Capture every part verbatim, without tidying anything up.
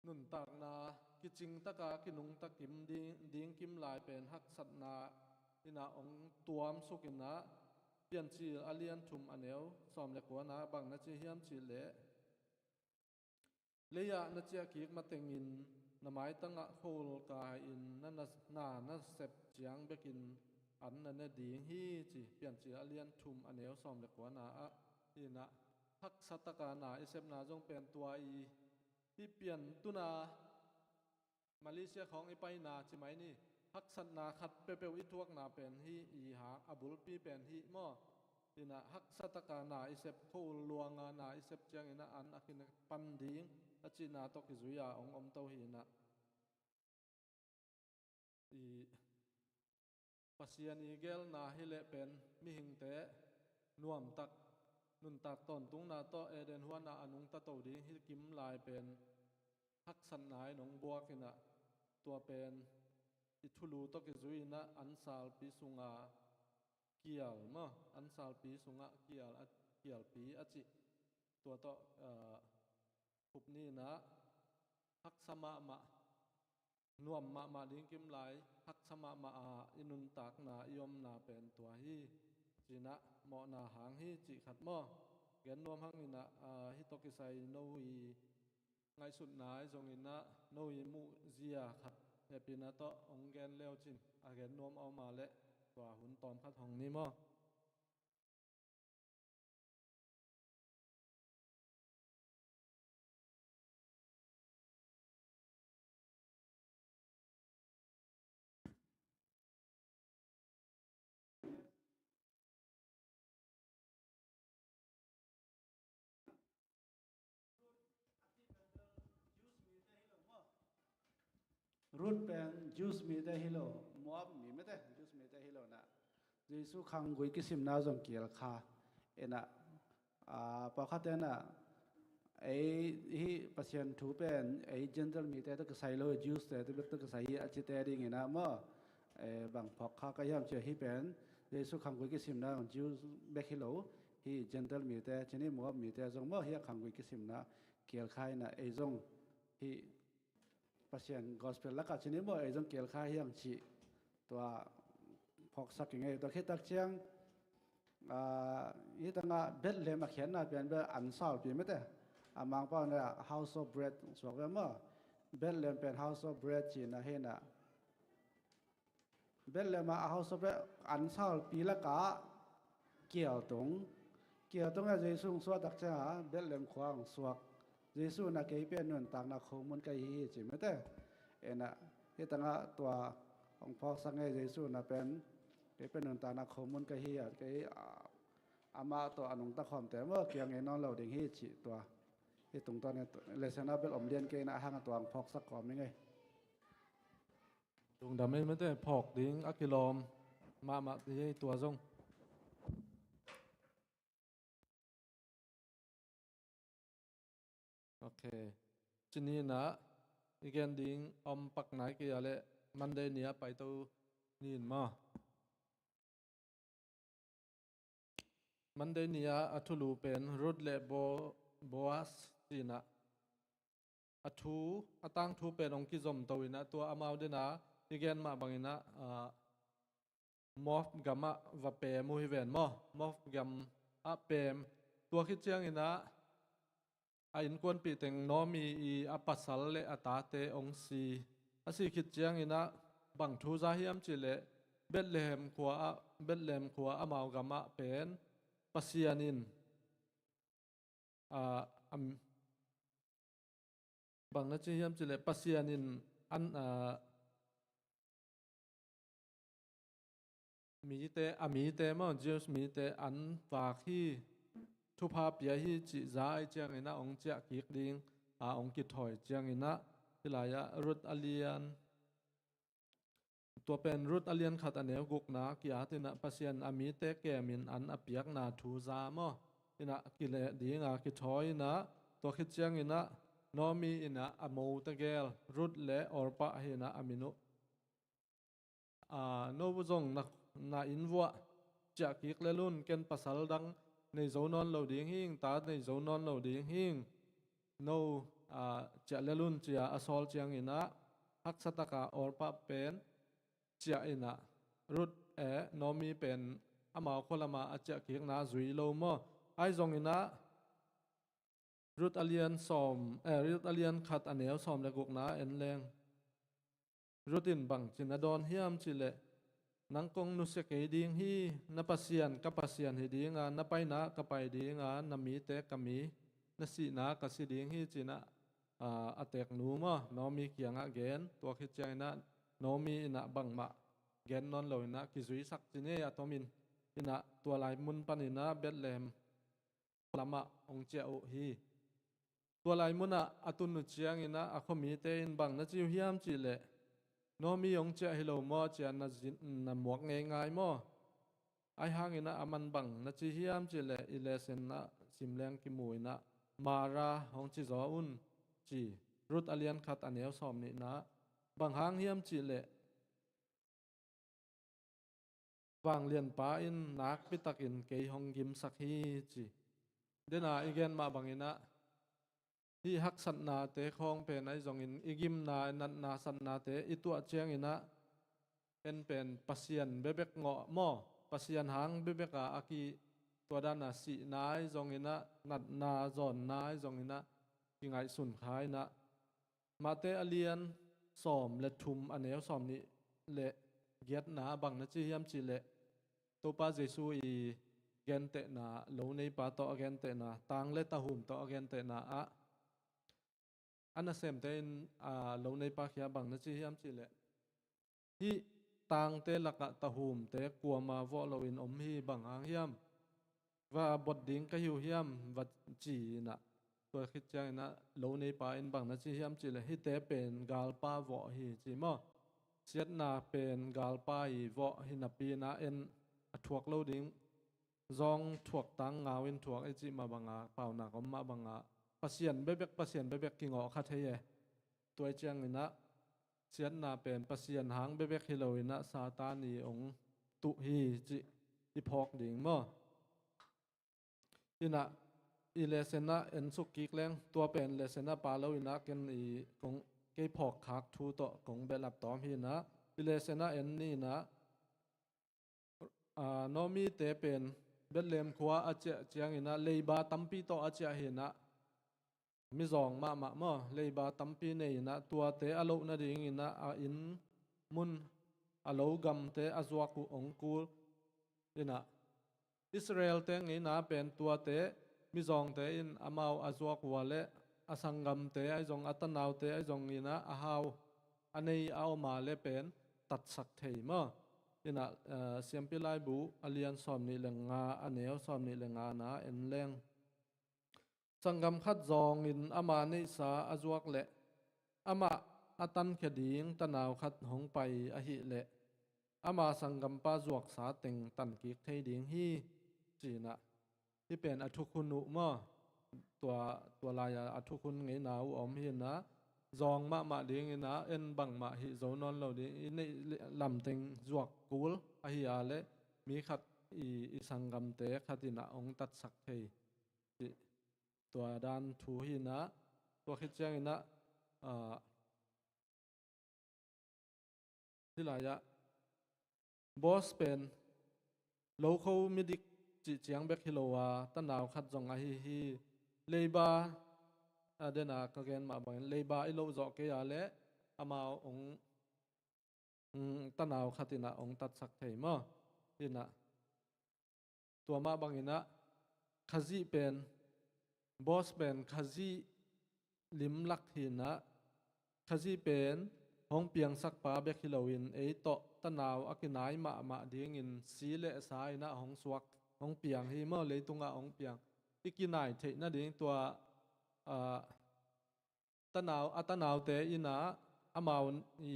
nuntakna kicing taka kinungta kim ding, ding kim lai pen haksatna in ah hong tuamsuk in ah, Piancil a lian thum a neu sawm le kuana bang na ci hiam cih leh, lei-ah na ciah kik matengin na maitangah khua-ul kai-in na, na, na, na sep ciang bekin an na ne ding hi ci. Piancil a lian thum a neu sawm le kuana ah hi in ah, haksa taka na i sepna zong pen tua i, i pian tuna Malaysia khawng i paina ci mai ni, haksatna khat peuhpeuh i thuakna pen hi i hang, a bulpi pen hi maw. Hi in ah haksa taka na i sep, khua-ul luanga na i sep ciangin ah an a khin pan ding a cihna tawh kizui-a hong omto hi in ah, i Pasian i geelna hi leh pen mihingte nuamtak, nuntak tawntungna tawh Eden huan ah a nungta to ding hi kim lai pen haksatna in hong buak in ah, tua pen i thulu tawh kizui in ah an salpi sunga kial maw, an salpi sungah kial a, kialpi a cih. Tua tawh, ah, khup ni in ah haksa mahmah, nuam mahmah ding kim lai, haksa mahmah a i nuntakna i omna pen tua hi ci in ah mawhna hang hi cih khat maw. Gen nuam hang in ah, ah, hih tawh kisai no i ngaihsutna ahi zongin ah no i muhzia khat hehpihna tawh hong gen le uh cin, a gen nuam a om a leh tua hun tawm khat hong ni maw. Ruth pen Jews mite hi lo, Moab mi mite, Jews mite hi lo in ah, Jesu khanggui kisimna zong kial kha in ah, a, pawlkhatte in ah, ei hih Pasian thu pen ei Gentile mite tawh kisai lo, Jews te tawh bek tawh kisai hi a cite ding in ah maw, eh, bang phawk kha ka hiam cih leh hih pen Jesu khanggui kisimna zong Jews bek hi lo, hih Gentile mite, ci ni, Moab mite zong maw, hih a khanggui kisimna kial kha in ah, ei zong hih Pasian gospel lakah ci ni maw, ei zong kial kha hiam cih tua phawksak i ngei. Tua khit tak ciang, ah, hih tangah Bethlehem a khiatna pian bel an salpi mite, a Mangpau in ah house of bread suak ve maw. Bethlehem pen house of bread cihna hi in ah, Bethlehem ah a house of bread an salpi lakah kial tung. Kial tung a Jesu hong suah tak ciangin Bethlehem khua hong suak. Jesu in ah kei pen nuntakna khomun ka hi hi ci mite. In ah hih tangah tua hong phawksak ngei, Jesu in ah pen kei pen nuntakna khomun ka hi a, kei, ah, amah tawh a nungta khawmte maw kiang ei nawn lo ding hi cih tua. Hih tungtawn in lesson a bel om lian kei in ah hang a tua hong phawksak kawm i ngei. Lungdam ei mite, phawk ding a kilawm mahmah hi ei tua zong. Ok. Ci ni in ah i gen ding om pak nai kei a leh Monday ni-a paito ni in maw. Monday ni-a a thulu pen Ruth le Bo-, Boaz ci in ah a thu, a tangthu pen hong kizom to in ah tua amau den a i gen mah bangin ah, ah, Moab gamah va pem uh hi ven maw. Moab gamah pem. Tua khit ciangin ah a innkuanpih teng Naomi i a pasal le a tate hong si. A si khit ciangin ah bang thu za hiam cih leh Bethlehem khua ah, Bethlehem khua amau gamah pen Pasian in, ah, am, bang na ci hiam cih leh Pasian in an, ah, mite, a mite maw, Jews mite an vak hi, thupha pia hi cih za ahih ciangin ah hong ciah kik ding, a hong kithawi ciangin ah hih lai-ah Ruth a lian, tua pen Ruth a lian khat a neu gukna ki-at in ah Pasian a mite kemin an a piakna thu za maw. In ah kileh ding a kithawi in ah tua khit ciangin ah Naomi in ah a mote gel Ruth le Orpah hi in ah a min uh. Ah, no zong na, na inn vuah ciah kik lel un, ken pasal dang nei zo nawn lo ding hing, ta nei zo nawn lo ding hing. No ah, ciah lel un ci-a a sawl ciangin ah, haksa taka Orpah pen ciah in ah, Ruth, eh, Naomi pen amau khua lamah a ciah kikna zui lo maw? Ahi zongin ah, Ruth a lian sawm, eh, Ruth a lian khat a neu sawm le gukna en leng, Ruth in bangci na dawn hiam cih leh, "Nang kong nusia kei ding hi, na Pasian ka Pasian hi ding a, na paina ka pai ding a, na mite ka mi, na sihna ka si ding hi," ci-in ah, ah, a teeknu maw, Naomi kiangah gen. Tua khit ciangin ah Naomi in ah bangmah gen nawn lo in ah, kizuisak ci ni a tomin, in ah tua lai mun panin ah Bethlehem lamah hong ciah uh hi. Tua lai munah a tun uh ciangin ah a khuamite in bang na ci uh hiam cih leh, "Naomi hong ciah hi lo maw?" ci-a na zin, na muak ngeingai maw? Ahi hangin ah aman bang na ci hiam cih leh, i lesson ah sim leng kimu in ah, "Mara hong ci zaw un," ci. Ruth a lian khat a neu sawm nihna. Bang hang hiam cih leh, "Vanglianpa in nakpi takin kei hong gimsak hi," ci. Dena i gen mah bangin ah, hih haksatnate khawng pen ahi zongin, i gimna, i natna, satnate i tuah ciangin ah, en pen Pasian bekbek ngawh maw, Pasian hang bekbek a, a ki, tua dana sihna ahi zongin ah, natna, zawnna ahi zongin ah, kingaihsun kha in ah, Mate a lian sawm le thum a neu sawm nih le giatna bang na ci hiam cih leh, Topa Jesu i gentehna, lo neipa tawh a gentehna, tang le tahum tawh a gentehna ah, a nasemte in, a, lo neipa kiang bang na ci hiam cih leh, "Hih tangte lakah tahumte kuama vawh loin om hi, bang hang hiam? Va bot ding ka hi uh hiam?" va ci in ah, tua khit ciangin ah lo neipa in bang na ci hiam cih leh, "Hihte pen galpa vawh hi," ci maw? Siatna pen galpa i vawh hi napi in ah, en a thuak lo ding, zawng thuak tang ngau in thuak i cih mah banga, paunak om mah banga, Pasian bekbek, Pasian bekbek kingawh kha thei e. Tua ciangin ah siatna pen Pasian hang bekbek hi loin ah, Satan i hong tuh hi cih i phawk ding maw? In ah, i lesson ah en suk kik leng, tua pen lesson ah pha lo in ah, ken i kong, kei phawk khak thu tawh kong behlap tawm hi in ah, i lesson ah en ni in ah, a, Naomi-te pen Bethlehem khua a ciah ciangin ah, leiba tampi tawh a ciah hi in ah, mizawng mahmah maw, leiba tampi nei in ah, tuate a loh nadingin ah, a inn mun, a lo gamte a zuak uh hong kul in ah, Israel-te ngeina pen tuate, mizawngte in amau a zuak uh a leh, a sanggamte ahi zong, a tanaute ahi zongin ah, a hau, a nei a om a leh pen tatsak thei maw? In ah, eh, Siampi Laibu a lian sawm nih le nga, a neu sawm nih le nga na en leng, sanggam khat zawngin ama neihsa a zuak leh, amah a tankhia ding tanau khat hong pai ahih leh, ama sanggampa zuaksa teng tankik thei ding hi, ci in ah, hih pen a thukhun uh maw? Tua, tua lai-a a thukhun ngeina uh a om hi in ah, zawng mahmah dingin ah, en bangmah hih zo nawn lo ding, i neih lamteng zuak kul ahi a leh, mi khat i, i sanggamte khat in ah hong tatsak thei, cih, tua dan thu hi in ah, tua khit ciangin ah, ah, hih lai-ah, Boaz pen lokho midik cih ciang bek hi lo a, tanau khat zong ahi hi. Leiba, a, dena ka gen mah bangin, leiba i loh zawh kei a leh, amau hong, mm, tanau khat in ah hong tatsak thei maw? In ah, tua mah bangin ah, Khazih pen, Boaz pen Khazih limlak hi in ah, Khazih pen hong piangsakpa bek hi loin, ei tawh tanau a kinai mahmah dingin, si le sa in ah hong suak, hong piang hi maw, leitungah hong piang. I kinai theih nading tua, ah, tanau, a tanaute in ah amau i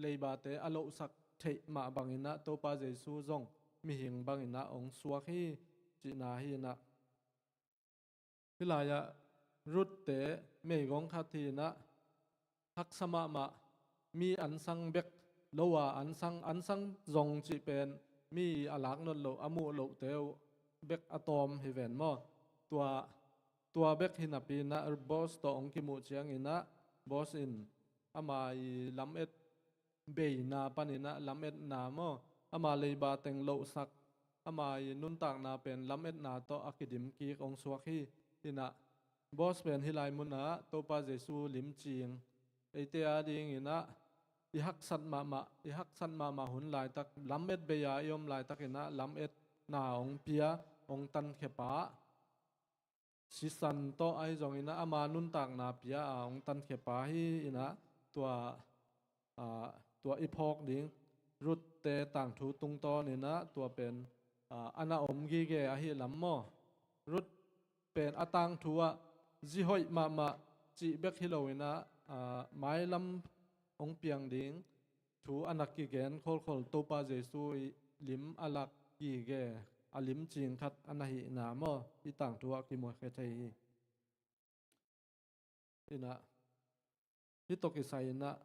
leibate a lohsak theih mah bangin ah, Topa Jesu zong mihing bangin ah hong suak hi, cihna hi in ah. Hih lai-ah Ruth-te meigong khat hi in ah, haksa mahmah, mi ansang bek lo a, ansang, ansang zong cih pen mi a lak nawn loh, a muh lohte uh bek a tawm hi ven maw? Tua Tua bek hi napi inah Boaz tawh hong kimuh ciang inah Boaz in ama i lamet beina pan inah lametna maw, ama leiba teng lohsak, ama i nuntakna pen lametna tawh a kidim kik hong suak hi. Inah Boaz pen hih lai munah Topa Jesu limcing, eite ading inah i haksat mahmah, i haksat mahmah hun laitak, lamet bei-a i om laitak inah lametna hong pia, hong tankhia pa, sisan tawh ahi zong inah ama nuntakna pia a hong tankhia pa hi. Inah tua, ah, tua i phawk ding Ruth-te tangthu tungtawn inah tua pen, ah, a na om gige ahi lam maw. Ruth pen a tangthu ah zi hoih mahmah cih bek hi lo inah, ah, mailam hong piang ding thu a na kigen kholkhol Topa Jesu i lim a lak gige, a limcing khat a na hihna maw, i tangthu ah kimukhia thei hi. Inah hih tawh kisai inah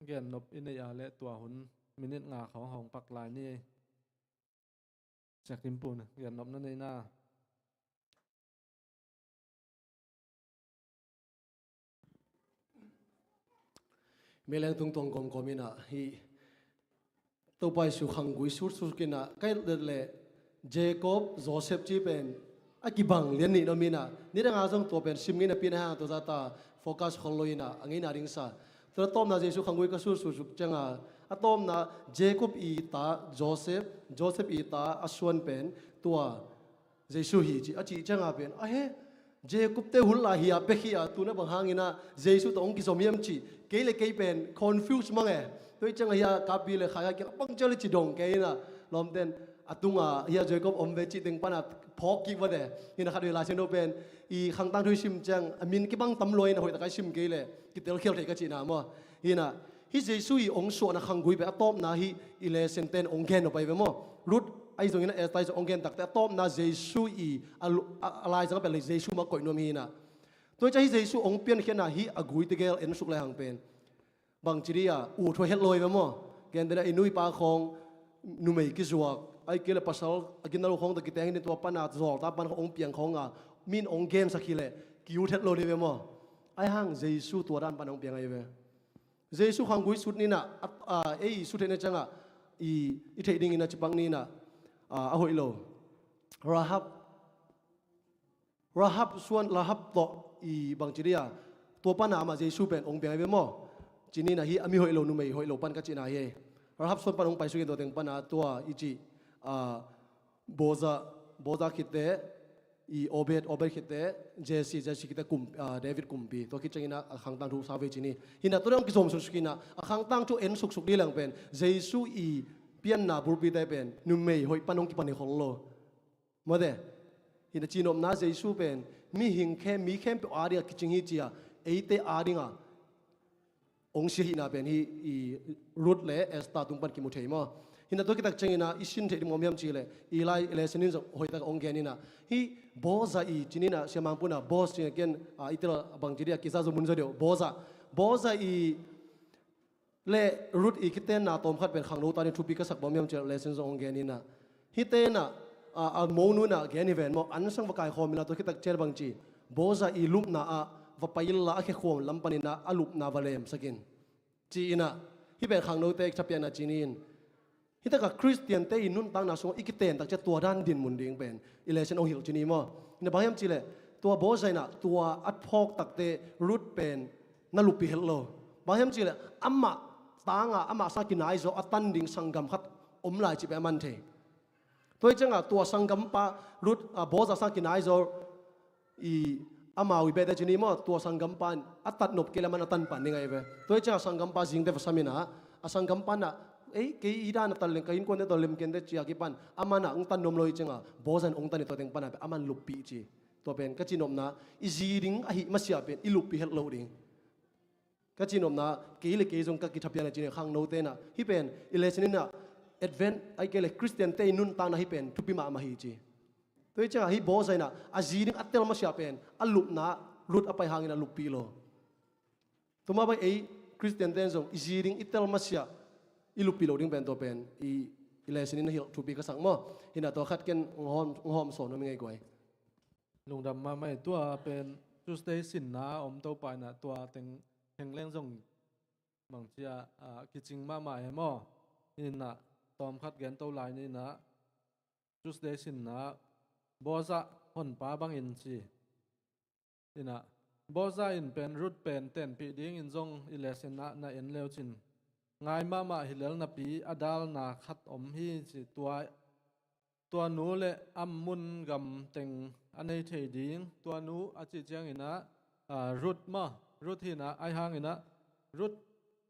gennop i neih a leh tua hun minit nga khawng hong pak lai ni. Sia Kim Pun, gennopna nei na. Mileng tungtong gomgom inah hih Topa Jesu khanggui sutsut inah kai le Jacob, Joseph ci pen a kibang lian nih na om inah, nidang a zong tua pen sim ngeina pi na hang tua zata focus khol lo inah a ngeina ding sa. Tua a tawpna Jesu khanggui ka sutsut cianga a tawpna Jacob i ta Joseph, Joseph i ta a suan pen tua Jesu hi ci a cih cianga pen a he, Jacob-te hun lai hi a pek hi a, tuna bang hang inah Jesu tawh hong kizom hiam cih kei le kei pen confuse mang e. Tua hi cianga hi a kapi le khai a kiang a pang ciang le ci dong kei inah lawmten a tunga hi a Jacob om ve cih teng pana phawk kik va de. Inah khat vei Lai Siangtho pen i khangtang thu i sim ciang a min kibang tam lua inah hoih taka i sim kei le kitel khial thei ka cihna maw. Inah hih Jesu i hong suahna khanggui pen a tawpna hih i lesson ten hong gen nop ahi ve maw. Ruth ahi zongin a Esther ahi zong hong gen takte a tawpna Jesu i a lu-, a, a laizang a pen le Jesu mah koih nuam hi inah. Tua hi ciah hih Jesu hong piankhiatna hih a gui tegel en suk le hang pen bangci dih a ut huai het lo hi ve maw. Gentehna i nu i pa khawng numei kizuak, ahih kei le pasal a gina lo khawng tawh kiteng hi tua pana zawlta pan khawng hong piang khawng a min hong gensak hi leh ki-ut het lo dih ve maw. Ahi hang Jesu tua dan pan hong piang ahi ve. Jesu khanggui sut ni inah, a, a, ei i sut theihna ciangah i, i theih dingin a cipak ni inah, a, a hoih lo. Rahab, Rahab suan, Rahab tawh i bangci dih a, tua pana amah Jesu pen hong piang ahi ve maw. Ci ni inah hih a mi hoih lo, numei hoih lo pan ka cihna hi. Rahab suan pan hong paisuk in tua teng pana tua i cih, a, Boaz, Boaz khit teh, i Obed, Obed khit teh, Jesse, Jesse khit teh kum, ah, David kumpi. Tua khit ciangin a khangtang thu sa ve ci ni. Hi inah tua dang kizom suksuk hi inah a khangtang thu en suksuk dih leng pen Jesu i pianna bulpite pen numei hoih pan hong kipan hi khol lo. Mawte. Hi inah cihnopna Jesu pen mihing khem, mi khempeuh adingah kicing hi ci a, eite adingah hong sia hihna pen hih i Ruth le Esther tung pan kimu thei maw. Hi inah tua khit tak ciangin a i sin theih ding om hiam cih leh i lai lesson in zong hoih tak hong gen inah hih Boaz i ci ni inah Sia Mang Pun a Boaz ci inah ken, a, i tel a bangci dih a kiza zo mun zo deuh Boaz. Boaz i le Ruth i kitenna tawm khat pen khangno ta ding thupi ka sak bang om hiam cih leh lesson zong hong gen inah hihte inah, a, a monu inah gen hi ven maw, an sang va kaikhawm inah tua khit tak ciang bangci Boaz i lupna ah va pai inla a khekhuam lam pan inah a lupna va lemsak in ci inah hih pen khangnote i thapiakna ci ni in. Hih takah Khristiante i nuntakna sungah i kiten tak ciang tua dan dinmun ding pen i lesson hong hilh ci ni maw. Hi inah bang hiam cih leh tua Boaz inah tua a phawk takte Ruth pen na luppih het lo. Bang hiam cih leh amah tanga amah sang kinai zaw a tan ding sanggam khat om lai cih pen a man thei. Tua hi ciangah tua sanggampa Ruth, a, Boaz sang kinai zaw i amau i behte ci ni maw, tua sanggampa in a tat nop kei leh aman a tan pan ding ahi ve. Tua hi ciangah sanggampa zingte va sam inah a sanggampa inah, ei, kei i dan a tan leng ka innkuante tawh lem kei inteh ci a kipan aman ah hong tan nuam lo hi ciangah Boaz in hong tan hi tua teng pana pen aman luppih ci. Tua pen ka cihnopna i zi ding ahih masiah pen i luppih het loh ding. Ka cihnopna kei le kei zong ka kithapiakna ci ni khangnote inah hih pen i lesson inah Advent ahih kei leh Khristiante i nuntakna hih pen thupi mahmah hi ci. Tua hi ciangah hih Boaz inah a zi ding a tel masiah pen a lupna Ruth a pai hangin a luppih lo. Tua mah bang ei Khristiante in zong i zi ding i tel masiah i luppih loh ding pen tua pen i, i lesson in a hilh thupi ka sak maw. Hi inah tua khat ken hong hawm, hong hawm sawn nuam ing ei guai. Lungdam mahmah hi. Tua pen Tuesday sinna om Topa in ah, tua teng hengleng zong bangci a, ah, kicing mahmah hi maw. In ah tawmkhat gen to lai ni in ah, Tuesday sinna Boaz honpa bangin ci. In ah Boaz in pen Ruth pen tenpih dingin zong i lesson ah na en le uh cin, ngai mahmah hi lel napi a dalna khat om hi ci. Tua, tua nu le Ammon gam teng a nei thei ding. Tua nu a cih ciangin ah, ah, Ruth maw, Ruth hi in ah, ahi hangin ah Ruth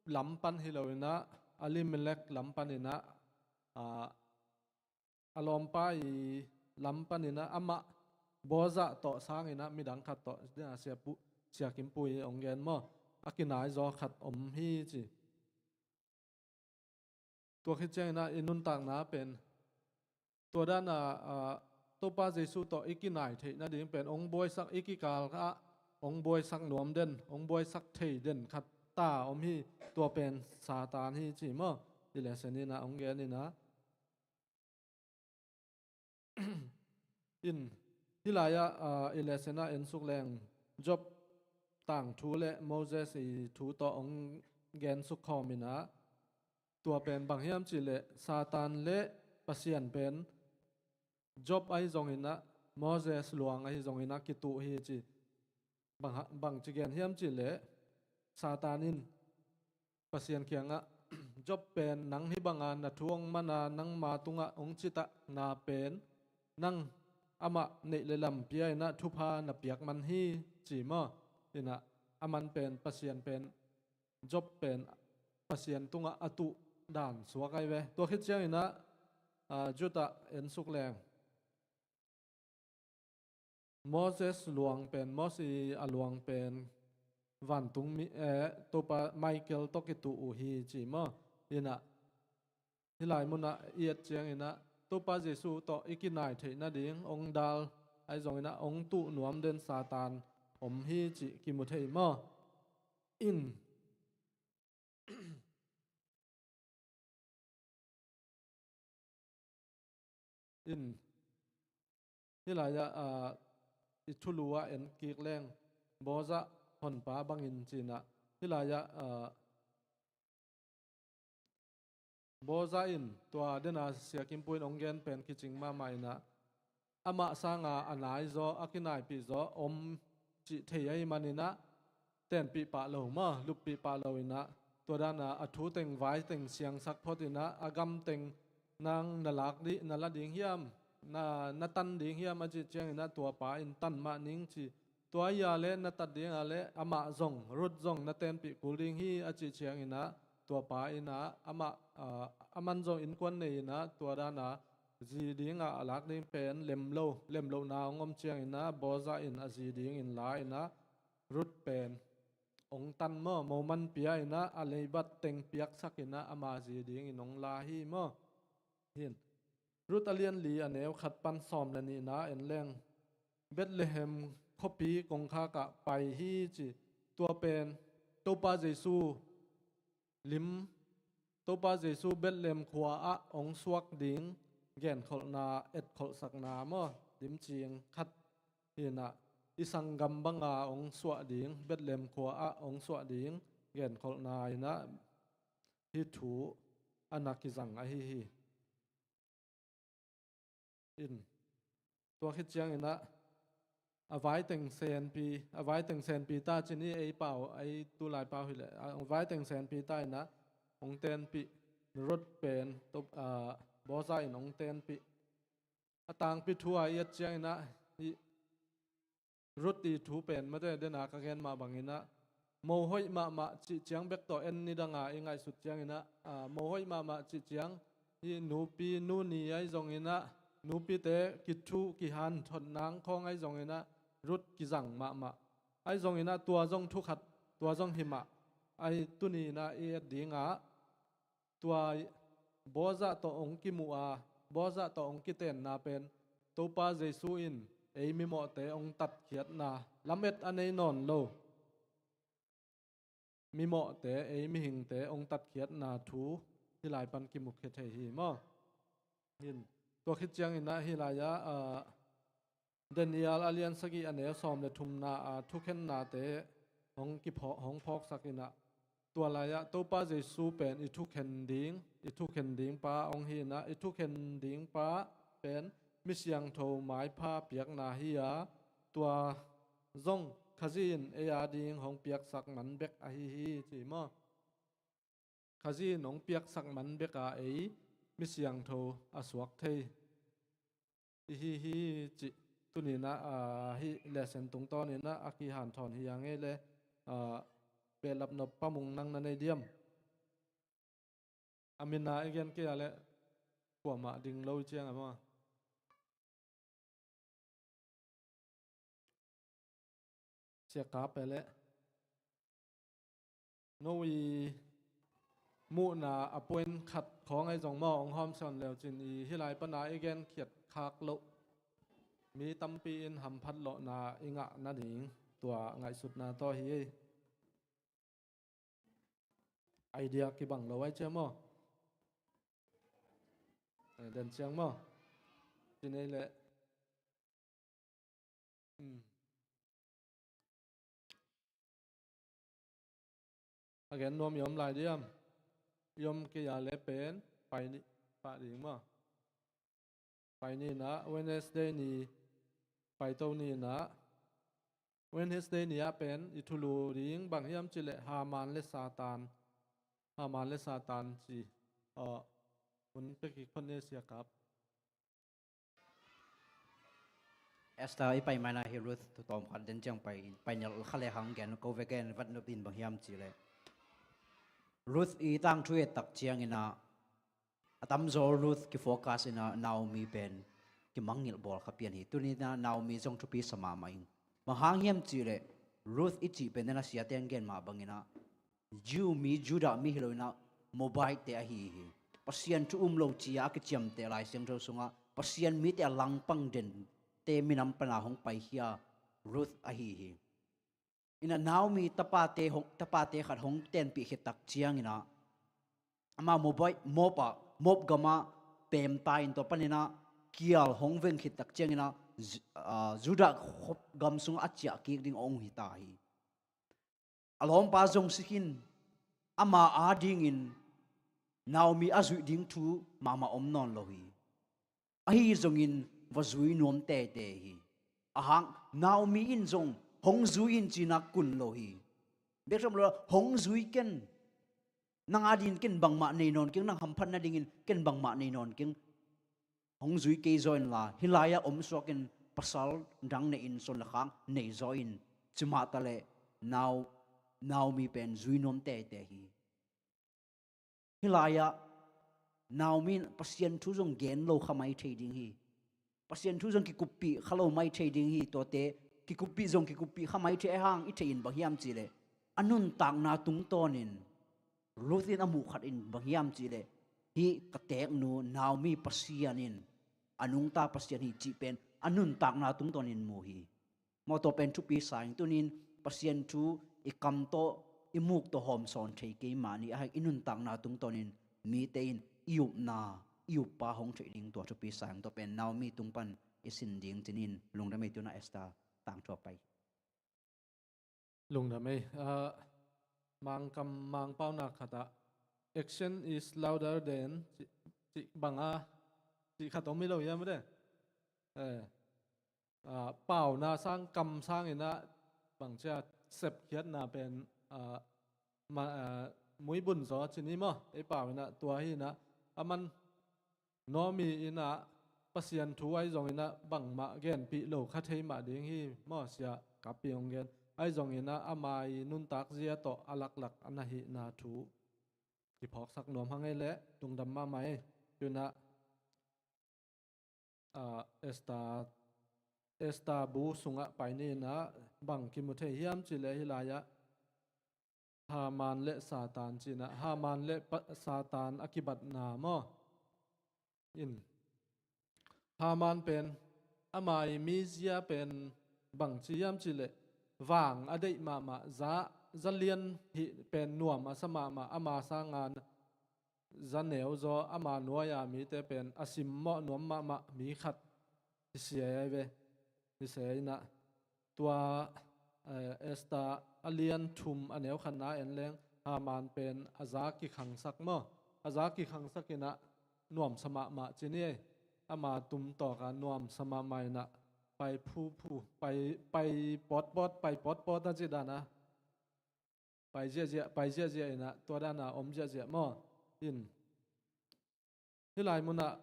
lam pan hi lo in ah, Elimelek lam pan in ah, ah, a lawmpa i lam pan in ah amah Boaz tawh sangin ah midang khat tawh, sia pu-, sia kimpu i hong gen maw, a kinai zaw khat om hi ci. Tua khit ciangin ah i nuntakna pen tua dan a, ah, Topa Jesu tawh i kinai theih nading pen hong buaisak, i kikal ah hong buaisak nuam den, hong buaisak thei den khat ta om hi. Tua pen Satan hi ci maw. I lesson in ah hong gen in ah, in, hih lai-ah, ah, i lesson ah en suk leng, Job tangthu le Moses i thu tawh hong gen suk khawm in ah, tua pen bang hiam cih leh Satan le Pasian pen Job ahi zongin ah, Moses luang ahi zongin ah kituh hi ci. Bang ha-, bang ci gen hiam cih leh, Satan in Pasian kiangah, Job pen nang hih banga na thu hong man a, nangma tungah hong citakna pen nang amah neih le lam pia in ah thupha na piak man hi ci maw. In ah aman pen, Pasian pen, Job pen Pasian tungah a tuh dan suak ahi ve. Tua khit ciangin ah, ah, Judah en suk leng, Moses luang pen, Moses a luang pen vantung mi, eh, Topa Michael tawh kituh uh hi ci maw. In ah hih lai munah i et ciangin ah, Topa Jesu tawh i kinai theih nading hong dal, ahi zongin ah hong tuh nuam den Satan om hi cih kimu thei maw. In, in, hih lai-ah, ah, i thulu ah en kik leng, Boaz honpa bangin ci in ah, hih lai-ah, ah, Boaz in tua dena sia kimpu in hong gen pen kicing mahmah in ah, amah sanga a naizaw, a kinaipihzaw om cih thei ahih manin ah, tenpih pah lo maw, luppih pah lo in ah, tua dan a, a thu teng vai teng siangsak phot in ah, a gam teng nang na lak dih, na la ding hiam, na, na tan ding hiam a cih ciangin ah, tua pa in tan mah ning ci. Tua hi a leh na tat ding a leh amah zong, Ruth zong na tenpih kul ding hi a cih ciangin ah, tua pa in ah amah, ah, aman zong innkuan nei in ah, tua dan a zi ding a, a lak ding pen lem lo, lem lohna hong om ciangin ah, Boaz in a zi dingin la in ah, Ruth pen hong tan maw, moman pia in ah, a leibat teng piaksak in ah, ama zi dingin hong la hi maw. Hin, Ruth a lian li, a neu khat pan sawm le nihna en leng, Bethlehem khuapi kongkhak ah pai hi ci. Tua pen Topa Jesu lim, Topa Jesu Bethlehem khua ah hong suak ding genkholhna, etkholhsakna maw, limcing khat hi in ah, i sanggam banga hong suah ding, Bethlehem khua ah hong suah ding genkholhna hi in ah, hih thu a na kizang ahi hi. In, tua khit ciangin ah, a vai teng senpi, a vai teng senpi ta ci ni, ei pau, ei tulai pau hi leh, a vai teng senpi ta in ah, hong tenpih, Ruth pen, Top-, ah, Boaz in hong tenpih. A tangpi thu a i et ciangin ah, hih Ruth i thu pen mate dena ka gen mah bangin ah, mo hoih mahmah cih ciang bek tawh en ni dang a i ngaihsut ciangin ah, ah, mo hoih mahmah cih ciang, hih nupi nuni ahi zongin ah, nupite kithuh kihanthawn nang khawng ahi zongin ah, Ruth kizang mahmah. Ahi zongin ah tua zong thu khat, tua zong hi mah. Ahi tuni in ah i et ding ah, tua Boaz tawh hong kimuh a, Boaz tawh hong kitenna pen, Topa Jesu in ei mimawhte hong tatkhiatna, lamet a nei nawn lo mimawhte, ei mihingte hong tatkhiatna thu hih lai pan kimukhia thei hi maw. Hin, tua khit ciangin ah hih lai-ah, ah, Daniel a lian sagih a neu sawm le thumna a thukhennate hong kiphawk, hong phawksak in ah, tua lai-ah Topa Jesu pen i thukhen ding, i thukhen ding pa hong hi in ah, i thukhen ding pa pen mi siangtho maipha piakna hi a, tua zong Khazih in ei a ding hong piaksak man bek ahi hi, ci maw? Khazih in hong piaksak man bek a ei mi siangtho a suak thei i hi hi, cih tuni-in ah, ah, hih lesson tungtawn in ah a kihanthawn hi a ngei le, ah, behlap nop pamung nang na nei diam? A min a i gen kei a leh kuamah ding lo i ciang a maw? Sia Kap e leh. No i muhna a point khat khawng ahi zong maw, hong hawmsawn leu cin i hih lai pana i genkhiat khak loh mi tampi in hamphat lawhna i ngah nading tua ngaihsutna tawh hi ei. Idea kibang lo ai cia maw? Eh, den ciang maw? Ci nei leh. Hmm. A gen nuam i om lai diam? I om kei a leh pen pai ni pah ding maw? Pai ni in ah, Wednesday ni paito ni in ah, Wednesday ni ah pen i thulu ding bang hiam cih leh Haman le Satan, Haman le Satan ci. Aw, hun pia kik phot ni Sia Kap. Esther i pai mai na hi Ruth thu tawm khat den ciang pai, pai nial kha le hang gen ko ve gen vat nop in bang hiam cih leh Ruth i tangthu et tak ciangin ah, a tamzaw Ruth kifocus in ah Naomi pen kimangngilh bawl kha pian hi. Tuni in ah Naomi zong thupi sa mahmah ing. Bang hang hiam cih leh Ruth i cih pen den a siate in gen mah bangin ah Jew mi, Judah mi hi lo in ah Moabite te ahi hi. Pasian thu um lo ci-a a kiciamteh Lai Siangtho sungah Pasian mite a langpang dente minam pana hong paikhia Ruth ahi hi. In ah Naomi tapate hong, tapate khat hong tenpih khit tak ciangin ah, amah Moab, Moab ah, Moab gamah pemta in tua panin ah kial hong veng khit tak ciangin ah, Ju-, ah, Judah khop gam sungah a ciah kik ding hong hi ta hi. A lawmpa zong si khin, ama adingin Naomi a zuih ding thu mahmah om nawn lo hi. Ahi zongin va zui nuam teitei hi. A hang Naomi in zong hong zui in ci-in ah kun lo hi. Bek tham lo, hong zui ken. Nang adingin ken bangmah nei nawn keng, nang hamphat nadingin ken bangmah nei nawn keng. Hong zui kei zaw inla, hih lai-ah om suak in pasal dang nei in, suan le khak nei zaw in, ci mah ta leh Nao-, Naomi pen zui nuam teitei hi. Hih lai-ah Naomi in Pasian thu zong gen lo kha mai thei ding hi. Pasian thu zong kikuppih kha lo mai thei ding hi. Tuate kikuppih zong kikuppih kha mai thei, a hang i theih in bang hiam cih leh a nuntakna tungtawnin Ruth in a muh khat in bang hiam cih leh, hih ka teeknu Naomi Pasian in a nungta Pasian hi cih pen a nuntakna tungtawnin mu hi. Maw, tua pen thupi sa ing. Tunin Pasian thu i kam tawh, i muk tawh hawmsawn thei kei mah ni, a hang i nuntakna tungtawnin mite in i upna, i uppa hong theih ding tua thupi sa ing. Tua pen Naomi tung pan i sin ding ci-in lungdam ei. Tu-in ah Esther tangthu ah pai. Lungdam ei. Ah, Mangkam Mangpau na khat ah, "Action is louder than," cih, cih bang a, cih khat om hi lo hiam de? Eh, ah, pauna sang, kam sangin ah bang cia, sepkhiatna pen, ah, ma-, ah, muibun zaw ci ni maw? Ei pau in ah tua hi in ah, a man Naomi in ah Pasian thu ahi zongin ah bangmah genpih lo kha thei mah ding hi maw, Sia Kapi hong gen. Ahi zongin ah ama i nuntak zia tawh a laklak a na hihna thu kiphawksak nuam hang ei leh, lungdam mahmah ei. Tu-in ah, ah, Esther, Esther bu sungah pai ni in ah bang kimu thei hiam cih leh hih lai-ah Haman le Satan ci-in ah, Haman le pa-, Satan a kibatna maw? In. Haman pen, ama i mizia pen bangci hiam cih leh, vang a deih mahmah, za, za lian hih pen nuam a sa mahmah, ama sanga za neu zaw, ama nuai-a mite pen a simmawh nuam mahmah mi khat hi sia ai ve. Hi se inah tua, eh, Esther a lian thum a neu khatna en leng Haman pen a za kikhangsak maw? A za kikhangsak inah nuamsa mahmah ci ni ei. Ama tum tawka nuamsa mahmah inah pai phuphu, pai, pai pawtpawt, pai pawtpawt a ci dana. Pai ziahziah, pai ziahziah inah tua dana om ziahziah maw? In. Hih lai munah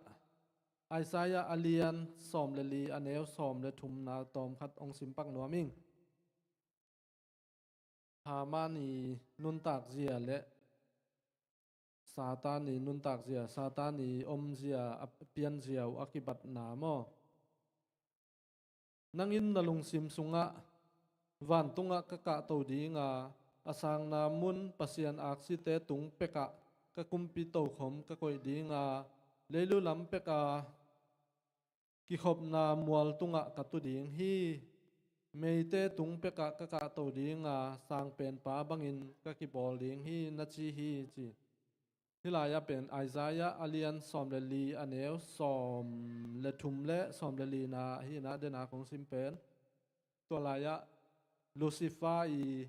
Isaiah a lian sawm le li a neu sawm le thumna tawmkhat hong simpak nuam ing. Haman i nuntak zia le Satan i nuntak zia, Satan i om zia, a pian zia uh a kibatna maw? Nang in na lungsim sungah, vantungah ka kahto dinga, a sangna mun Pasian aksite tung pekah ka kumpi tokhom ka koih dinga, leilu lam peka kikhopna mual tungah ka tu ding hi. Meite tung pekah ka kahto dinga, sangpenpa bangin ka kibawl ding hi, na ci hi, ci. Hih lai-ah pen Isaiah a lian sawm le li a neu sawm le thum le sawm le lina hi inah dena kong sim pen. Tua lai-ah Lucifer i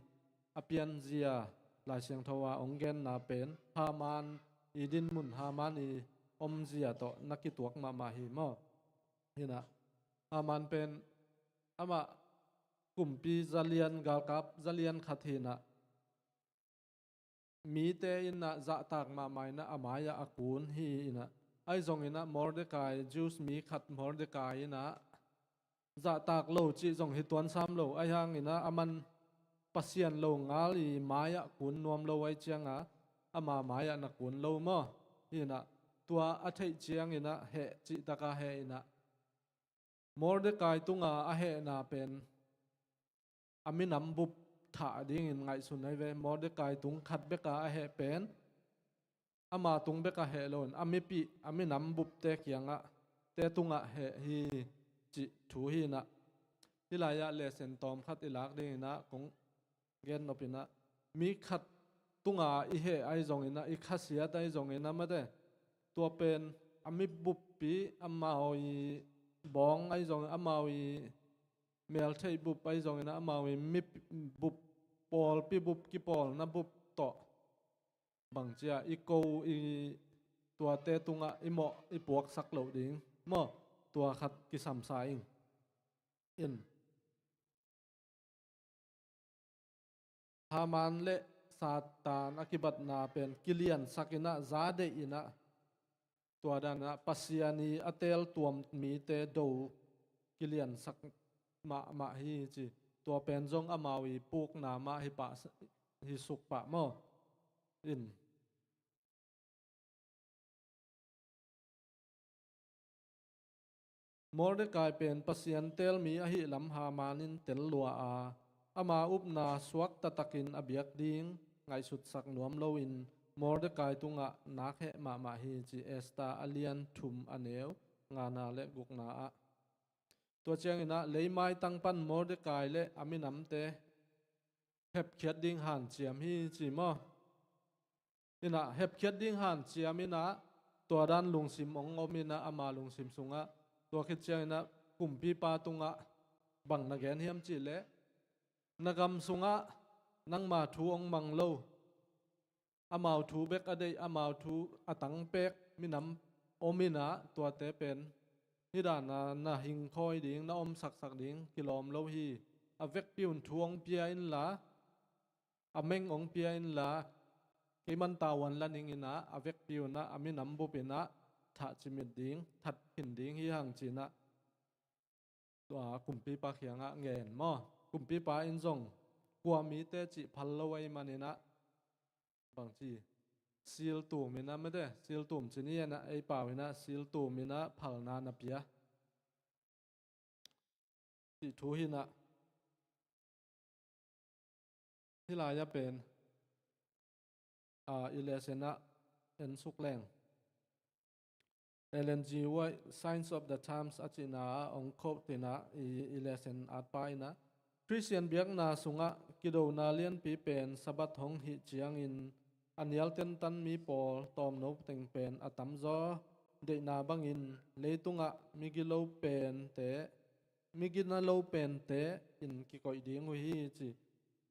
a pianzia Lai Siangtho a hong genna pen Haman i dinmun, Haman i omzia tawh na kituak mahmah hi maw? Hi inah Haman pen amah kumpi zalian, galkap zalian khat hi inah mite inah zahtak mahmah inah a mai-ah a kun hi inah. Ahi zong inah Mordekai, Jews mi khat Mordekai inah zahtak lo cih zong hi tuan sam lo. Ahi hang inah aman Pasian lo ngal i mai-ah kun nuam lo ahi cianga ama mai-ah na kun lo maw? Hi inah tua a theih ciang inah heh cih taka heh inah Mordekai tunga a hehna pen a minam bup thah dingin ngaihsun ahi ve. Mordekai tung khat beka a heh pen ama tung beka heh loin a mipih, a minam bupte kiangah te tungah heh hi cih thu hi inah. Hih lai-ah lesen tawmkhat i lak ding inah kong gen nop inah mi khat tunga i heh ahi zong inah, i khasiat ahi zong inah mate, tua pen a mi buppi, amau i bawng ahi zong, amau i meltheih bup ahi zong inah, amau i mi bup, pawlpi bup, kipawlna bup tawh bangcia i ko i tuate tungah i mawh i puaksak loh ding maw? Tua khat kisamsa ing. In Haman le Satan a kibatna pen kiliansak inah, za deih inah, tua dan inah Pasian i a teel tuam mite do kiliansak mahmah hi ci. Tua pen zong amau i pukna mah hi pah, hi suk pah maw? In Mordekai pen Pasian teelmi ahih lam Haman in tel lua a, ama upna suak taktakin a biak ding ngaihsutsak nuam loin Mordekai tungah nak heh mahmah hi ci. Esther a lian thum a neu ngana le gukna ah. Tua cianginah leimaitang pan Mordekai le a minamte hepkhiat ding hanciam hi ci maw? Inah hepkhiat ding hanciam inah tua dan lungsim hong om inah ama lungsim sungah, tua khit cianginah kumpipa tungah bang na gen hiam cihleh, na gam sungah nangma thu hong mang lo, amau thu bek a deih, amau thu a tangpek minam om inah tuate pen hih dana na hingkhawi ding, na omsaksak ding kilawm lo hi. A vekpi un thu hong pia inla, a meng hong pia inla, keiman tavuan la ning inah a vekpi unah a minam bup inah thah cimit ding, that phin ding hi hang cinah tua kumpipa kiangah ngen maw? Kumpipa in zong kua mite cih phal lo ahi maninah bangci, siltum inah mete, siltum cini inah ei pau inah siltum inah phalna na pia cih thu hinah. Hih lai-ah pen, ah, i lesen ah en suk leng. Ellen G. White, Signs of the Times a cihna ah hong quote inah i, i lesen atpa inah, Khristian biakna sungah kidona lianpi pen Sabbath hong hih ciangin a nial tentan mi pawl tawmno teng pen a tamzaw deihna bangin leitungah migilo pente migina lo pente in kikoih ding uh hi ci.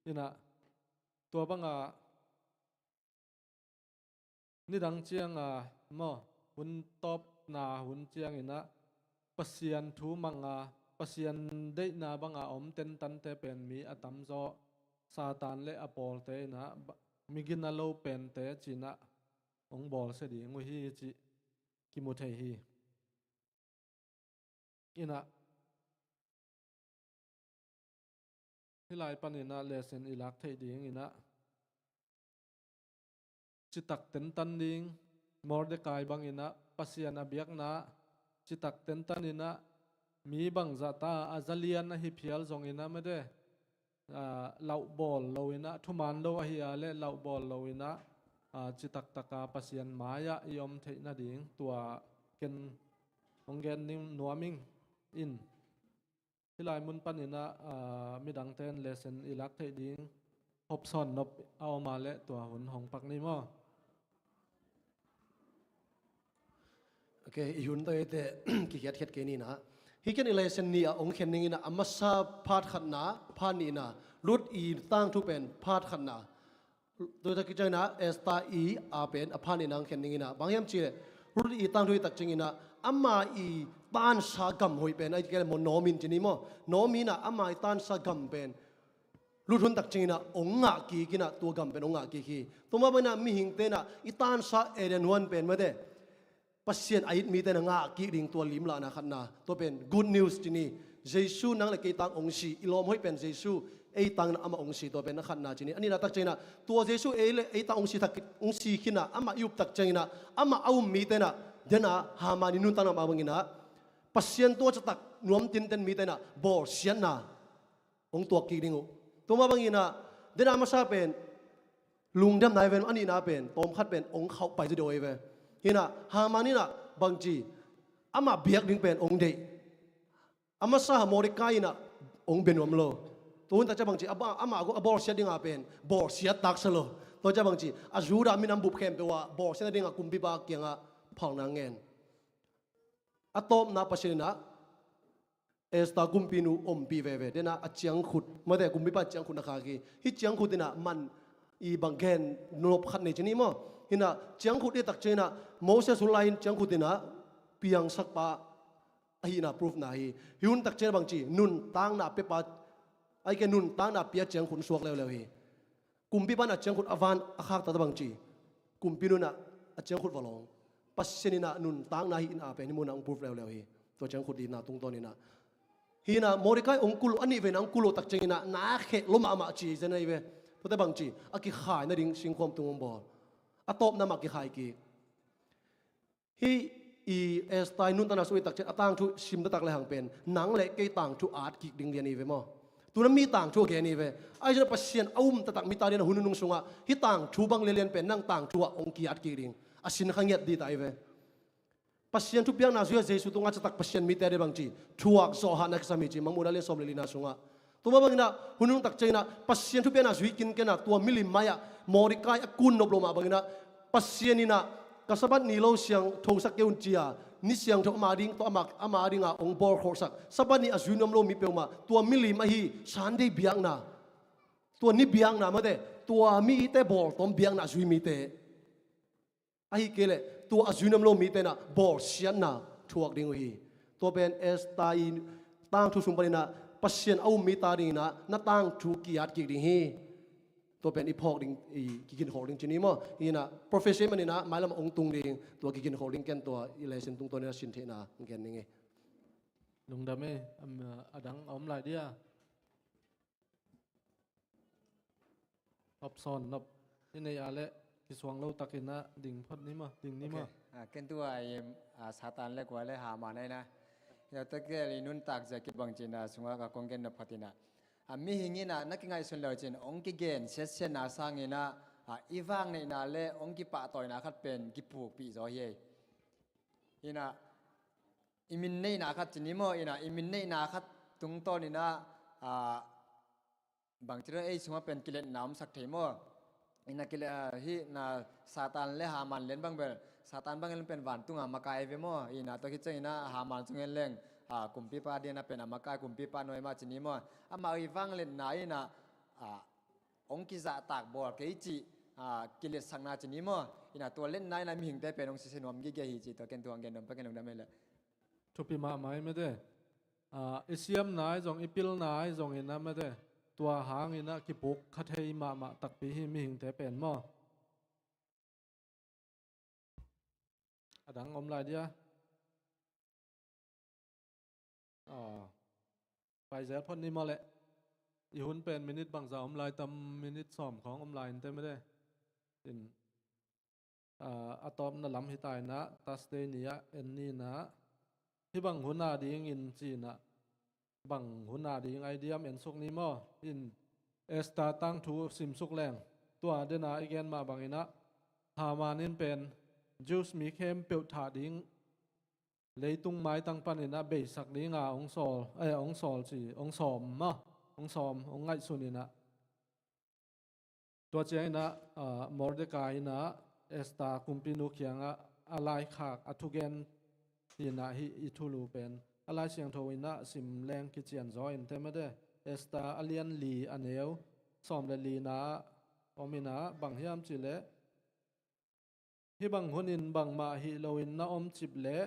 Inah tua banga nidang cianga maw, hun tawpna hun cianginah Pasian thu manga, Pasian deihna banga om tentante pen mi a tamzaw Satan le a pawlte inah ba-, migina lo pente cinah hong bawlsia ding uh hi cih kimu thei hi. Inah hih lai paninah lesson i lak theih dinginah citak tentan ding, Mordekai banginah Pasian a biakna citak tentan inah mi bangzah ta a zalian ahi phial zonginah mede, aa, lauhbawl loinah, thuman lo ahi a le lauhbawl loinah, aa, citaktaka Pasian mai-ah i om theih nading tua ken hong gen ning nuam ing in. Hih lai mun paninah, aa, midangte in lesson i lak theih ding hopsawn nop a om a le tua hun hong pak ni maw? Ok, i hun tawh eite kikhiatkhiat kei ninah. Hih ken i lesson ni a hong khen ninginah a masa phat khatna, phat nihna, Ruth i tangthu pen phat khatna. Tua tak cianginah Esther i a pen a phat nihna hong khen ninginah bang hiam cihleh Ruth i tangthu i tak cianginah ama i tansa gam hoih pen a i kei le maw Naomi in ci ni maw? Naomi inah ama i tansa gam pen Ruth hun tak cianginah hong ngah kik inah tua gam pen hong ngah kik hi. Tua mah banginah mihingte inah i tansa Eden huan pen mate Pasian a it mite na ngah kik ding tua limlahna khatna. Tua pen good news ci ni. Jesu nang le kei tang hong si. I lawm hoih pen Jesu ei tang na amah hong si. Tua pen a khatna ci ni. A nihna tak cianginah tua Jesu ei le ei tang hong si tak, hong si khinah amah i up tak cianginah amah a um mite inah dena Haman i nuntakna mah banginah Pasian tua citak nuam tinten mite inah bawlsiatna hong tuak kik ding uh. Tua mah banginah dena masa pen lungdamna hi ve, a nihna pen tawmkhat pen hong khauh pai zaw deuh hi ve. Hinah Haman inah bangci amah biak ding pen hong deih. A masa Mordekai inah hong bia nuam lo. Tua hun tak ciang bangci amah, amah a bawlsiat dinga pen bawlsiat taksa lo. Tua ciang bangci a Judah minam bup khempeuh ah bawlsiatna dinga kumpipa kiangah phalna ngen. A tawpna Pasian inah Esther kumpinu ompih veve. Dena a ciangkhut mate kumpipa ciangkhut na khak hi. Hih ciangkhut inah man i bang gen nop khat nei ci ni maw? Hinah ciangkhut i tak cianginah Moses hun lai-in ciangkhut inah piangsakpa ahihna proof na hi. Hih hun tak cianginah bangci nuntakna piapa, a i kei nuntakna pia ciangkhut suak leuleu hi. Kumpipa inah ciangkhut a van a khak taktak bangci kumpinu inah a ciangkhut va lawng. Pasian inah nuntakna hi inah pen hih munah hong proof leuleu hi. Tua ciangkhut itna tungtawn inah hinah Mordekai hong kulh a nih ve inah hong kulh tak cianginah na kheh lua mahmah ci zen ahi ve. Tuate bangci a kikhai nading singkhuam tung hong bawl. A tawpna mah kikhai kik. Hih i Esther i nuntakna sung i tak ciang a tangthu sim taktak le hang pen nang le kei tangthu at kik ding lian hi ve maw? Tuna mi tangthu a gen hi ve. Ahi zongin Pasian a um taktak mi ta dingin a hun nunung sungah hih tangthu bang lianlian pen nang tangthu ah hong ki-at kik ding a sin kha ngiat dih ta hi ve. Pasian thupiakna zui a Jesu tungah citak Pasian mite a dih bangci thuak zawh hahna kisam hi ci Mangmuhna lian sawm le lina sungah. Tua mah banginah hun nung tak cianginah Pasian thupiakna zui kinkenah tua milim mai-ah Mordekai a kun nop loh mah banginah Pasian inah ka Sabbath ni lo siangthosak kei un ci-a ni siangtho ama ding tawh ama, ama dinga hong bawlkholhsak Sabbath ni a zui nuam lo mi peuhmah tua milim ahi Sunday biakna, tua ni biakna mate tua mite bawltawm biakna a zui mite. Ahi kei leh tua a zui nuam lo mite inah bawlsiatna thuak ding uh hi. Tua pen Esther i tangthu sung paninah Pasian a um mi ta dinginah na tangthu ki-at kik ding hi. Tua pen i phawk ding, i kiginkholh ding ci ni maw? Hinah prophecy maninah mailam a hong tung ding tua kiginkholh ding ken tua i lesson tungtawn inah sin theihna gen ning hi. Lungdam e, am, a dang a om lai dia? Hopsawn nop i neih a leh kisuang lo takinah ding phot ni maw, ding ni maw? Ok. Ah, ken tu-a i, ah, Satan le kua le Haman ahi na. Tua tek tel i nuntak zia kibang cinah sungah ka kong gen nop khat inah, ah, mihing inah na kingaihsun le uh cin hong kigen siatsiatna sanginah, ah, i vang neihna le hong kipahtawina khat pen kipukpih zaw hi ei. Inah i min neihna khat ci ni maw, inah i min neihna khat tungtawn inah, ah, bangci lo ei sungah pen kiletna omsak thei maw? Inah kile, ah, hih na Satan le Haman lian bang bel Satan bang in pen vantunga makai ve maw? Inah tua khit cianginah Haman sung in leng a, kumpipa diana pen a makai kumpipa nuai mah ci ni maw. Amah i vangliatna in a, a, hong kizahtak bawl kei cih, a, kiletsakna ci ni maw. In a tua liatna in a mihingte pen hong sese nuam gige hi cih tua ken tua hong gen nuam pek in lungdam hi leh. Thupi mahmah hi mate. A, i siamna ahi zong, i pilna ahi zong in a mate, tua hang in a kipuk kha thei mahmah takpi hi mihingte pen maw. A dang om lai dia. Aw. Paizel phot ni maw leh. I hun pen minit bangza om lai tam, minit sawm khawng om lai in te mate. In, a, a tawpna lam hi ta in a, Thursday ni ah en ni in a. Hih bang hun a dingin ci in a. Bang hun a ding ahi diam en suk ni maw. In Esther tangthu sim suk leng. Tua dena i gen mah bang in a. Haman in pen Jews mi khempeuh thah ding leitung maitang panin a beisak dinga hong sawl, eh, hong sawl ci, hong sawm maw, hong sawm, hong ngaihsun in a. Tua ciangin a, a, Mordekai in a Esther kumpinu kiangah a laikhak a thugen in a hih i thulu pen a Lai Siangtho in a sim leng kician zaw in te mate. Esther a lian li a neu sawm le lina ah om in a bang hiam cih leh Hih bang hunin bangmah hih loin na om cip leh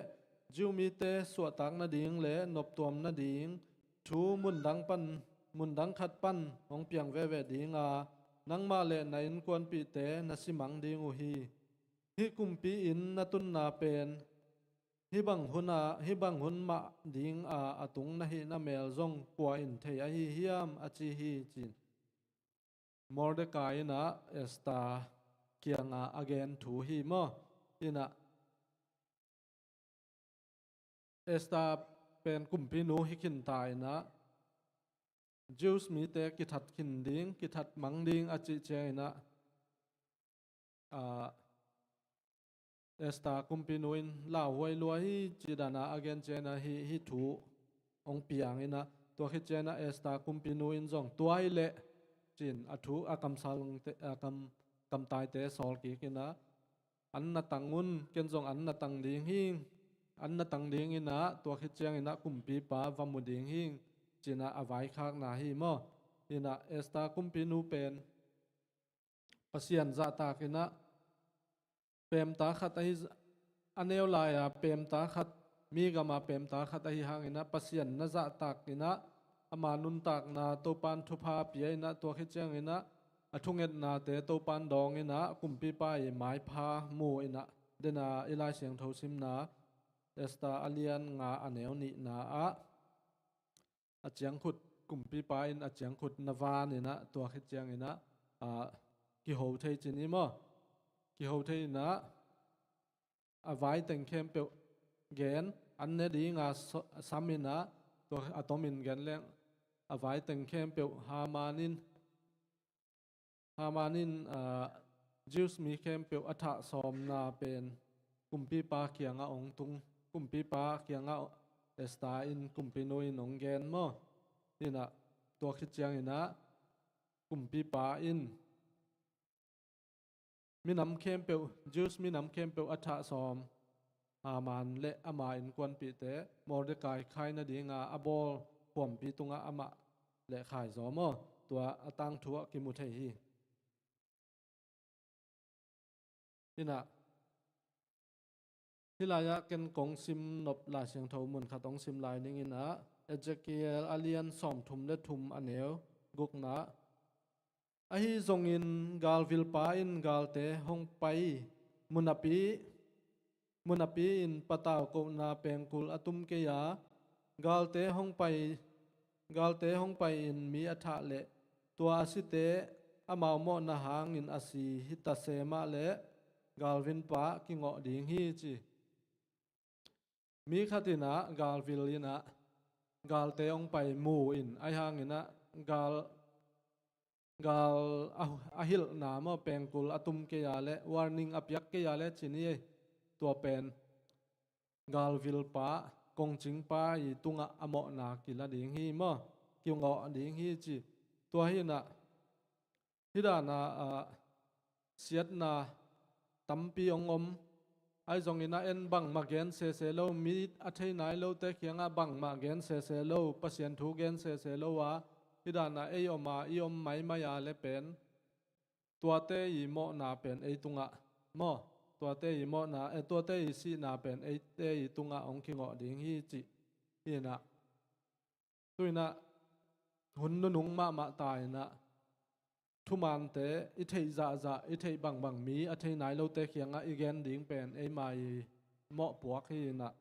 Jew mite suahtak nading le noptuam nading thu mundang pan, mundang khat pan hong piang veve dinga nangmah le na innkuanpihte na simang ding uh hi. Hih kumpi inn na tunna pen hih bang huna, hih bang hun mah dinga a tung na hihna mel zong kua in thei ahi hiam a ci hi ci-in Mordekai in a Esther kianga a gen thu hi maw? In a Esther pen kumpinu hi khin ta in a Jews mite kithat khin ding, kithat mang ding a cih ciangin a, a, Esther kumpinu in lauhuai lua hi cih dana a gen ciangin a hih, hih thu hong piang in a tua khit ciangin a Esther kumpinu in zong tua hi leh ci-in a thu a kamsang te, a kam, kamtaite sawl kik in a an na tang un, ken zong an na tang ding hi, an na tang ding in a tua khit ciangin a kumpipa va mu ding hi ci-in a a vaikhakna hi maw? In a Esther kumpinu pen Pasian zahtak in a pemta khat ahi, a neu lai-a pemta khat, mi gama pemta khat ahi hangin a Pasian na zahtak in a ama nuntakna Topan thupha pia in a tua khit ciangin a a thungetnate Topan dawng in a kumpipa i maipha mu in a dena i Lai Siangtho simna Esther a lian nga a neu nihna ah a ciangkhut, kumpipa in a ciangkhut na van in a tua khit ciangin a, a, kiho thei ci ni maw? Kiho thei in a a vai teng khempeuh gen, an ne dinga so-, sam in a tua a tomin gen leng a vai teng khempeuh Haman in Haman in, aa, Jews mi khempeuh a thah sawmna pen kumpipa kiangah hong tung, kumpipa kiangah Esther in kumpinu in hong gen maw? Inah tua khit cianginah kumpipa in minam khempeuh, Jews minam khempeuh a thah sawm Haman le ama innkuanpihte Mordekai khai nadinga a bawl khuampi tungah amah le khaizaw maw? Tua a tangthu ah kimu thei hi. Inah hih lai-ah ken kong sim nop Lai Siangtho mun khat hong sim lai ning inah Ezekiel a lian sawmthum le thum a neu gukna. Ahi zongin galvilpa in galte hong pai munapi, munapi in patau kohna pengkul a tum kei a, galte hong pai, galte hong pai in mi a thah leh tua a site amau mawhna hangin a si hita se mah leh galvilpa kingawh ding hi ci. Mi khat inah galvil inah galte hong pai mu in ahi hanginah gal, gal a, a hilhna maw pengkul a tum kei a leh warning a piak kei a leh ci ni ei. Tua pen galvilpa kongcingpa i tungah a mawhna kila ding hi maw? Kingawh ding hi ci. Tua hinah hih dana, ah, siatna tampi hong om, Ahi zongin a en bangmah gen sese lo, mi a thei nai lote kiangah bangmah gen sese lo, Pasian thu gen sese lo a, hih danah ei om a, i om maimai a le pen, tuate i mawhna pen ei tungah, maw, tuate i mawhna, eh, tuate i sihna pen eite i tungah hong kingawh ding hi cih hi inah. Tu inah hun nunung mahmah ta inah, thumante i theih zahzah, i theih bangbang, mi a thei nai lote kiangah i gen ding pen eima i mawhpuak hi inah.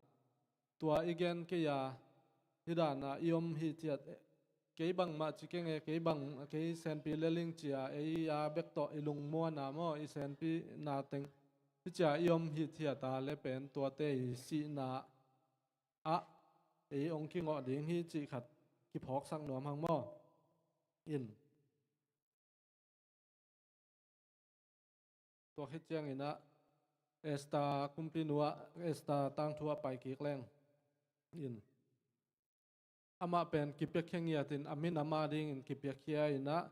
Tua i gen kei a, hih danah i om hithiat, kei bangmah ci keng e, kei bang, kei Senpi le Ling ci a, ei a bek tawh i lungmuan a maw, i Senpi na teng, hih ci a i om hithiat a le pen tuate i sihna ah ei hong kingawh ding hi cih khat kiphawksak nuam hang maw. In. Tua khit cianginah Esther kumpinu ah, Esther tangthu ah pai kik leng in, amah pen kipiakhia ngiatin a minam a dingin kipiakhia inah,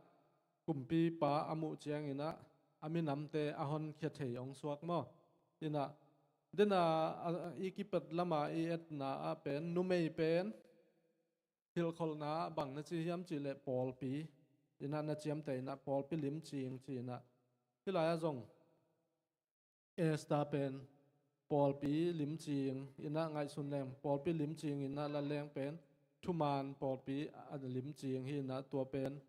kumpipa a muh cianginah a minamte a honkhia thei hong suak maw. Inah, dena, a, i kipat lama i etna ah pen numei pen hilhkholhna ah bang na ci hiam cihleh pawlpi inah na ciamteh inah pawlpi limcing ci inah. Hih lai-ah zong Esther pen pawlpi limcing inah ngaihsun leng, pawlpi limcing inah la leng pen thuman pawlpi a limcing hi inah, tua pen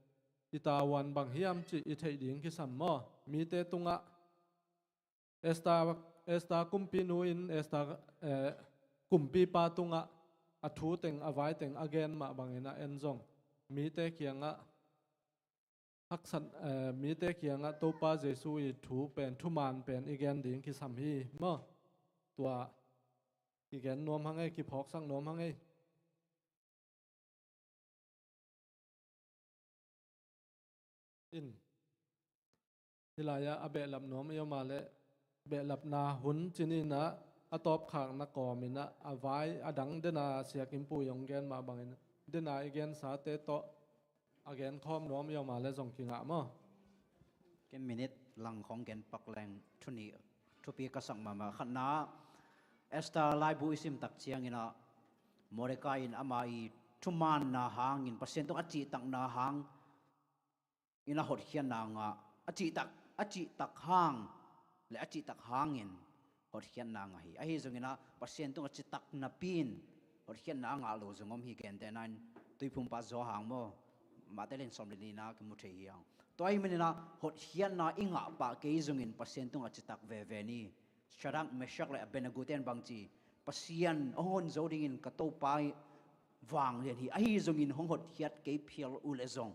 i tavuan bang hiam cih i theih ding kisam maw. Mite tungah Esther, Esther kumpinu in Esther, eh, kumpipa tungah a thu teng, a vai teng a gen mah bangin a en zong mite kiangah haksat, eh, mite kiangah Topa Jesu i thu pen, thuman pen i gen ding kisam hi maw. Tua i gen nuam hang ei, kiphawksak nuam hang ei. In. Hih lai-ah a behlap nuam i om a leh behlapna hun cin inah a tawpkhakna kawm inah a vai a dang dena siakimpui hong gen mah bangin dena i gensate tawh a genkhawm nuam i om a leh zong kingah maw. Ken minit lang khong gen pak leng thu nih thupi ka sak mahmah. Khatna, Esther laibu i sim tak cianginah Mordecai in ama i thumaanna hangin, Pasian tung a cihtakna hang inah hotkhiatna ngah, a cihtak, a cihtak hang le a cihtak hangin hotkhiatna ngah hi. Ahi zonginah Pasian tung a citak napi in hotkhiatna a ngah lo zong om hi. Gentehna in Tuiphumpa Johan maw, Matthai lian sawm le nihna kimu thei hi hang. Tua ahih maninah hotkhiatna i ngah pah kei zongin Pasian tung a citak veve ni. Shadrach, Meshach le Abednego ten bang ci, Pasian hong hon zo dingin ka Topa vanglian hi, ahi zongin hong hotkhiat kei phial uh leh zong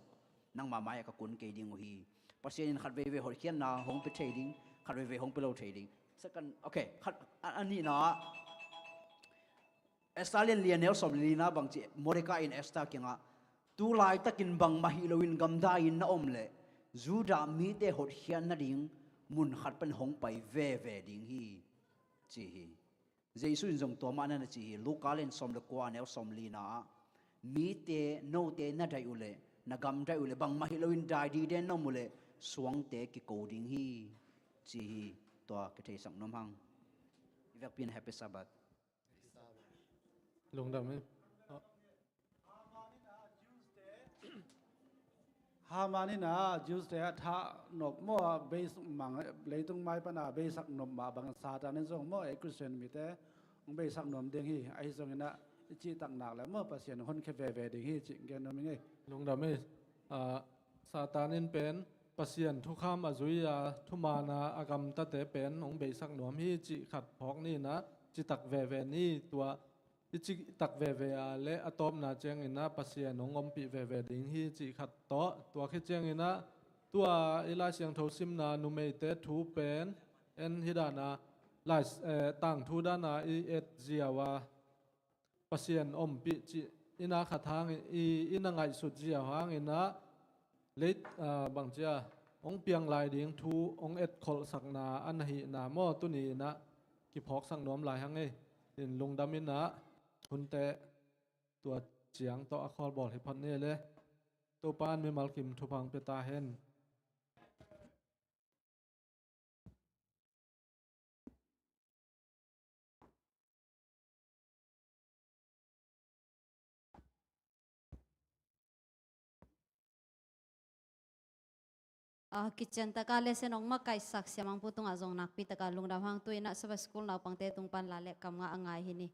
nangma mai-ah ka kun kei ding uh hi. Pasian in khat veivei hotkhiatna hong pia thei ding, khat veivei hong pia lo thei ding. Second, okay, khat, a, a nihna ah Esther lian li a neu sawm le lina bang ci, Mordecai in Esther kiangah, tu laitakin bangmah hi loin gamdai-in na om leh Judah mite hotkhiat nading mun khat pan hong pai veve ding hi, ci hi. Jesu in zong tua mah na na ci hi. Luka lian sawm le kua a neu sawm lina ah, mite note na daih uh leh, na gamdaih uh leh, bangmah hi loin dai dide na om uh leh suangte kiko ding hi, ci hi. Tua kitheisak nuam hang. I vekpi in Happy Sabbath. Lungdam hi. Haman in a Jews te a thah nop maw, a beis mang, leitung mai pan a beisak nop mah bangin Satan in zong maw, ei Christian mite hong beisak nuam ding hi. Ahi zongin a i cihtak nak le maw, Pasian honkhia veve ding hi cih gen nuam ing ei. Lungdam hi. Ah, Satan in pen Pasian thukham a zui a, thuman a a gamtate pen hong beisak nuam hi cih khat phawk ni in a, citak veve ni. Tua i citak veve a le a tawpna ciangin a Pasian hong ompih veve ding hi cih khat tawh. Tua khit ciangin a tua i Lai Siangtho simna numeite thu pen en hi dan a, Lai, eh, tangthu dan a i et ziau a, Pasian ompih cih i na khat hang, i, i na ngaihsut ziau hangin a, leit, ah, bang ci a, hong piang lai ding thu hong etkholhsakna a na hihna maw, tuni in a kiphawksak nuam lai hang ei. In lungdam in a, hunte tua ciang tawh a khawlbawl hi phot ni le. Topa in mimal kim thupha hong pia ta hen. Ah, kician taka lesson hong makaihsak Siamangpu tungah zong nakpi taka lungdam hang. Tu-in ah Sabbath School naupangte tung pan la le kam nga a ngai hi ni.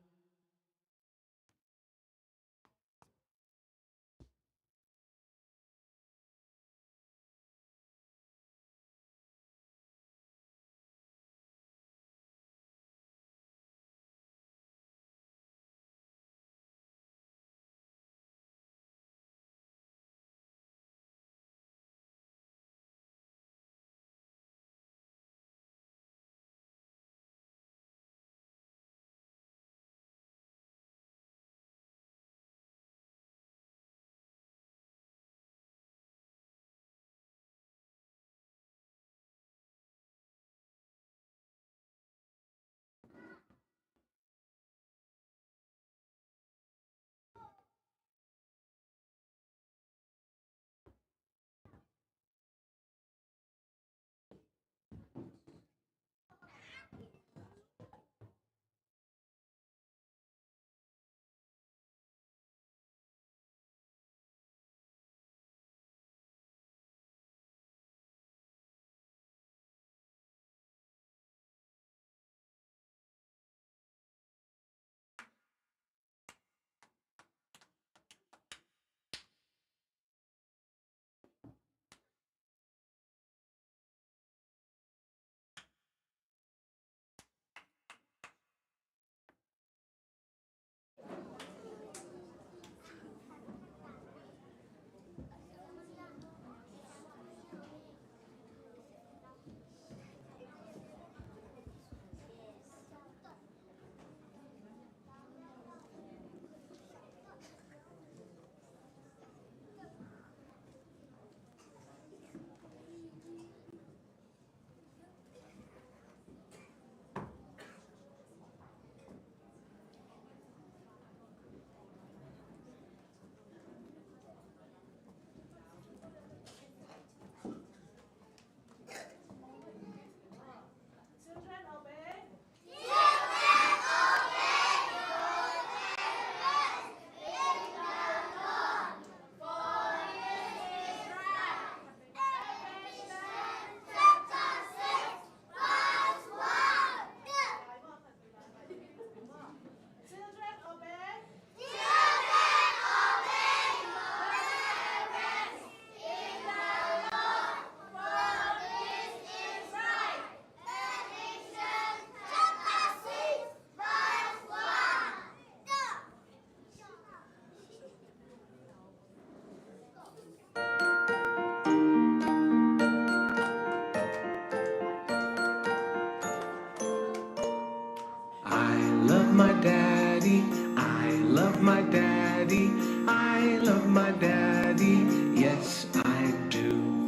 I love my daddy, I love my daddy, I love my daddy, yes, I do.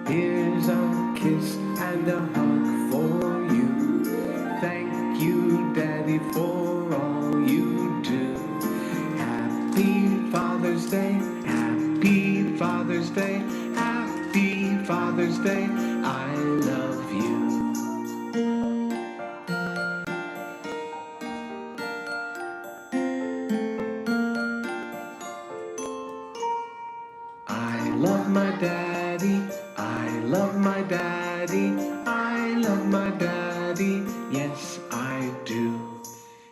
Here's a kiss and a hug for you. Thank you, Daddy, for all you do. Happy Father's Day, happy Father's Day, happy Father's Day. I love you. I love my daddy, I love my daddy, I love my daddy, yes, I do.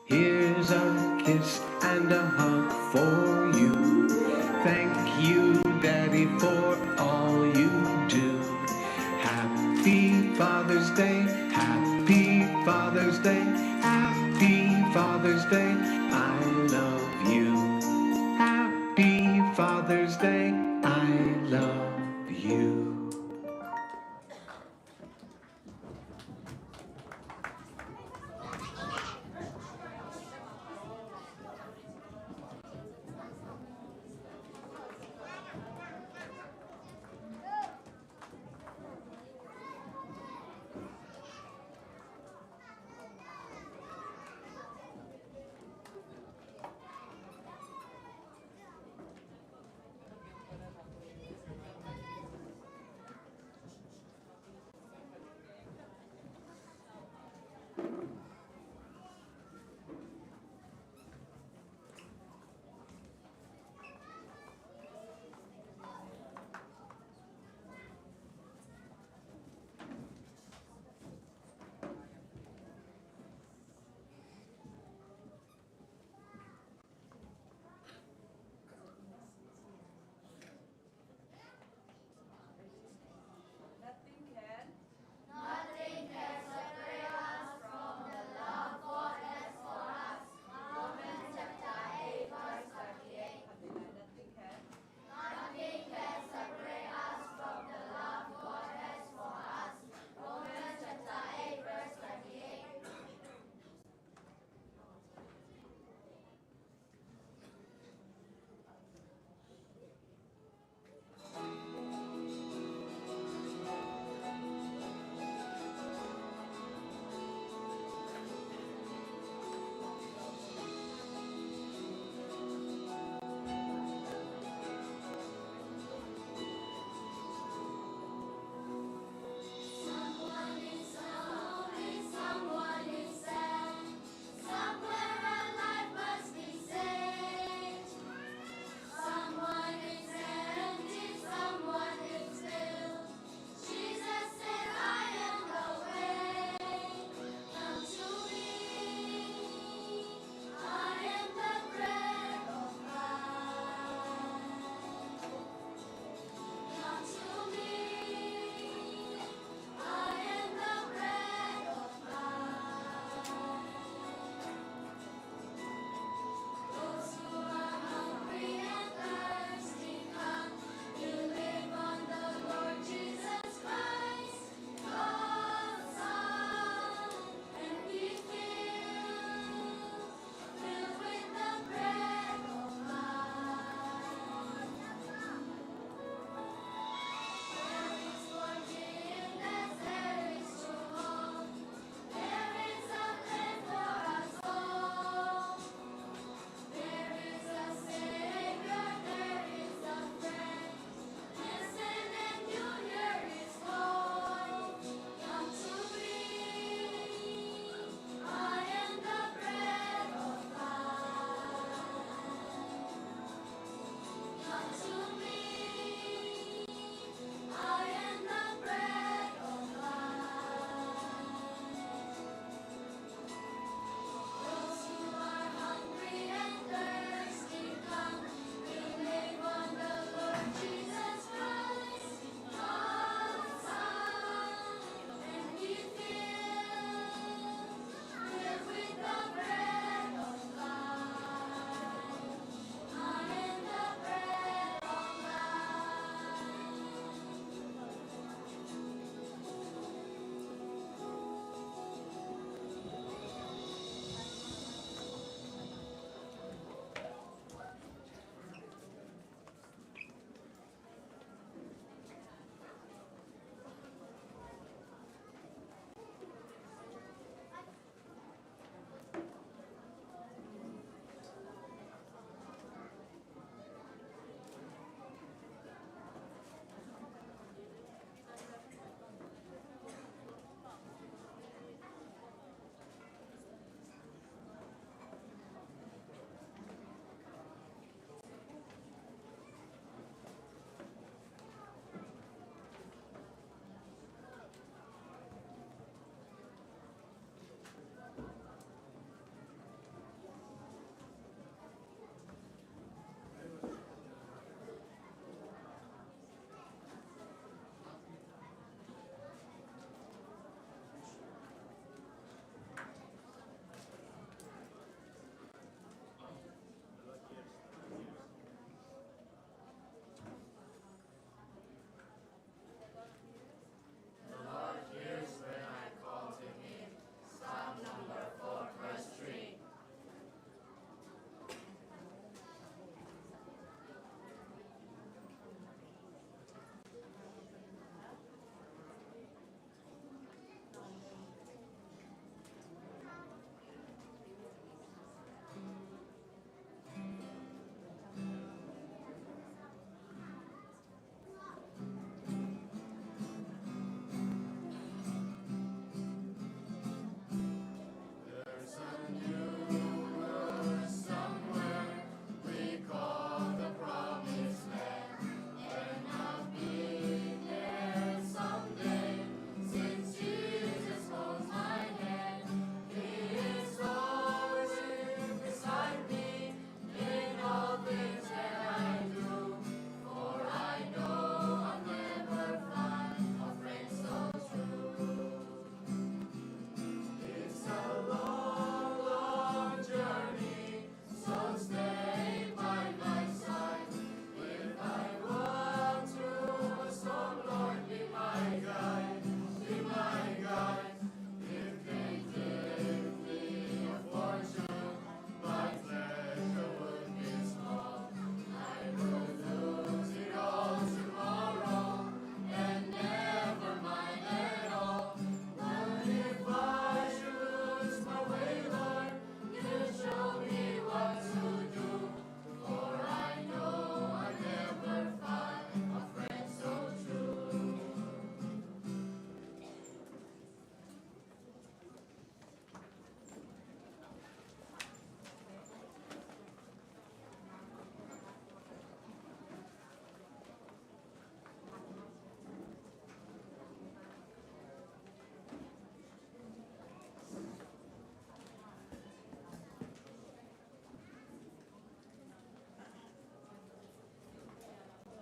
Here's a kiss and a hug for you. Thank you, Daddy, for all you do. Happy Father's Day, happy Father's Day, happy Father's Day. I love you. Happy Father's Day, I love you.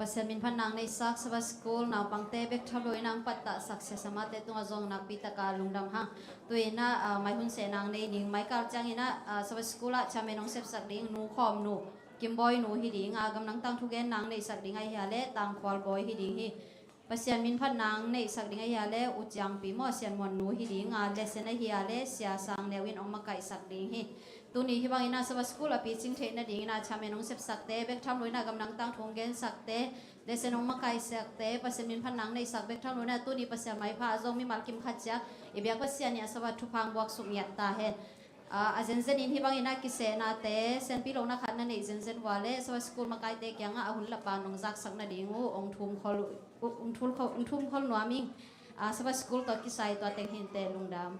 Pasian minphat nang neihsak Sabbath School naupangte bek tham loin ang pattah sak siasamate tungah zong nakpi taka lungdam hang. Tuinah mai hun seh nang nei ding, mai kal cianginah Sabbath School ah chairman hong sepsak ding nu khawm nu, Kimbawi nu hi ding a, gamdang tangthu gen nang neihsak ding ahi a le Tangkhual Bawi hi ding hi. Pasian minphat nang neihsak ding ahi a le U Ciangpi maw, Sian Muan nu hi ding a, lesson ahi a le Sia Sang Neu in hong makaihsak ding hi. Tuni hi bangin a Sabbath School a picing theih nadingin a chairman hong sepsakte bek tham loin a gamdang tangthu hong gensakte, lesson hong makaihsakte Pasian minphat nang neihsak bek tham loin a tuni Pasian maipha a zong mimal kim khat ciat i biak Pasian i a Sabbath thupha hong buak suk ngiat ta hen. A zenzen in hi bangin a kisehnate sianpi lohna khat na neih zenzen vua le Sabbath School makaite kiangah a hun lapan hong zaksak nading uh hong thum khol nuam ing. A Sabbath School tawh kisai tua teng hinte, lungdam.